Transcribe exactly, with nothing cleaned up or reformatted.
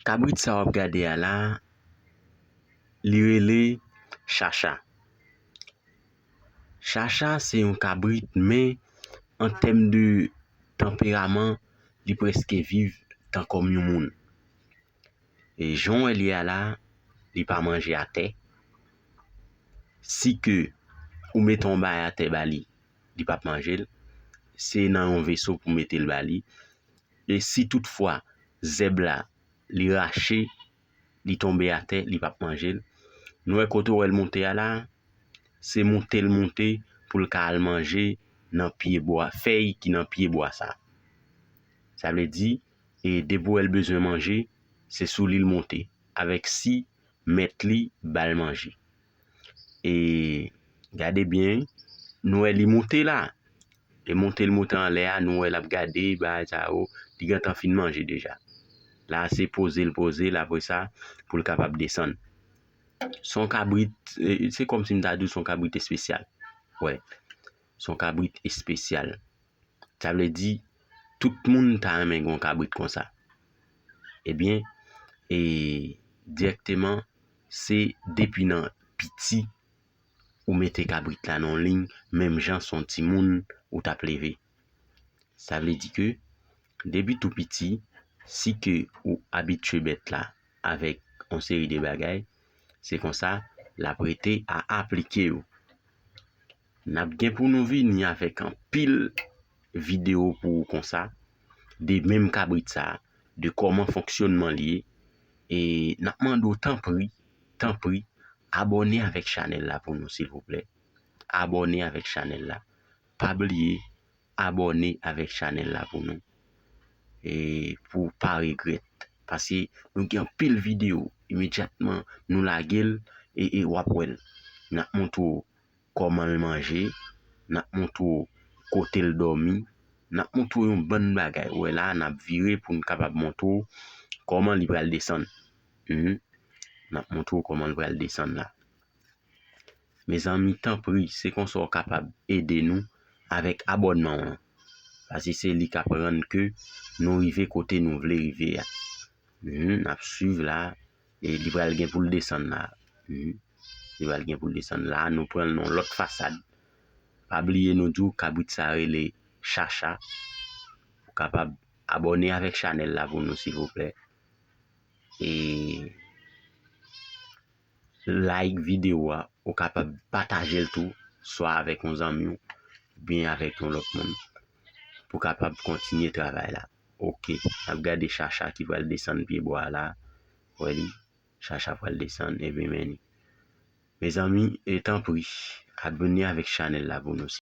Kabrit sa w ap gade a la, li rele Chacha. Chacha se yon kabrit, men an tèm de tanperaman, li prèske viv tan kòm yon moun. E jan w wè l ye a la, li pa manje atè. Si ke ou mete yon bagay atè ba li, li p ap manje l. Se nan yon veso pou mete l ba li. E si toutfwa zèb la, li rache, li tonbe atè, li p ap manje l. Nou wè kote w wè l monte a la, se monte l monte pou l ka al manje nan pye bwa, fèy ki nan pye bwa sa. Sa vle di, e depi w wè l bezwen manje, se sou li l monte, avèk si mèt li ba l manje. E gade byen, nou wè li monte la. Li monte, l monte anlè a, nou wè l ap gade bagay sa yo, li gentan fin manje deja. La, se poze l poze l, apre sa, pou l kapab desann. Se yon kabrit, e, se kòmsi m ta di w se yon kabrit espesyal. Wè, se yon kabrit espesyal. Sa vle di, tout moun ta renmen gen yon kabrit konsa. Ebyen, e, dirèkteman, se depi nan piti, ou mete kabrit la nan yon liy, menm jan se yon timoun ou t ap leve. Sa vle di ke, depi tou piti, si ke ou abitye bèt la avèk yon seri de bagay, se konsa l ap rete a aplike yo. N ap gen pou nou vini avèk anpil videyo pou ou konsa, de menm kabrit sa, de kòman fonksyònman li ye. E n ap mande w tanpri, tanpri, abòne avèk chanèl la pou nou, silvouplè. Abòne avèk chanèl la. Pa bliye, abòne avèk chanèl la pou nou. E pou w pa regrèt. Paske nou gen anpil videyo, imedyatman nou lage l, e, e w ap wè l. N ap montre w kòman l manje, n ap montre w kote l dòmi, n ap montre w yon bann bagay. Ou wè la, n ap vire pou n kapab montre w kòman li pral desann. Mhm. N ap montre w kòman l pral desann la. Mezanmi, tanpri, se konsa w kapab ede nou avèk abònman w lan. Paske se li k ap rann ke nou rive kote nou vle rive a. Mhm, n ap swiv la. E li pral gen pou l desann la. Mhm. Li pral gen pou l desann la. Nou pran l nan yon lòt fasad. Pa bliye nou di w kabrit sa rele Chacha. Ou kapab abòne avèk chanèl la pou nou, silvouplè. E like videyo a, ou kapab pataje l tou, swa avèk yon zanmi w, oubyen avèk yon lòt moun, pou kapab kontinye travay la. Ok, n ap gade Chacha ki pral desann pye bwa la. Wè li, Chacha pral desann, ebyen men li. Mezanmi, e tanpri, abòne avèk chanèl la pou nou.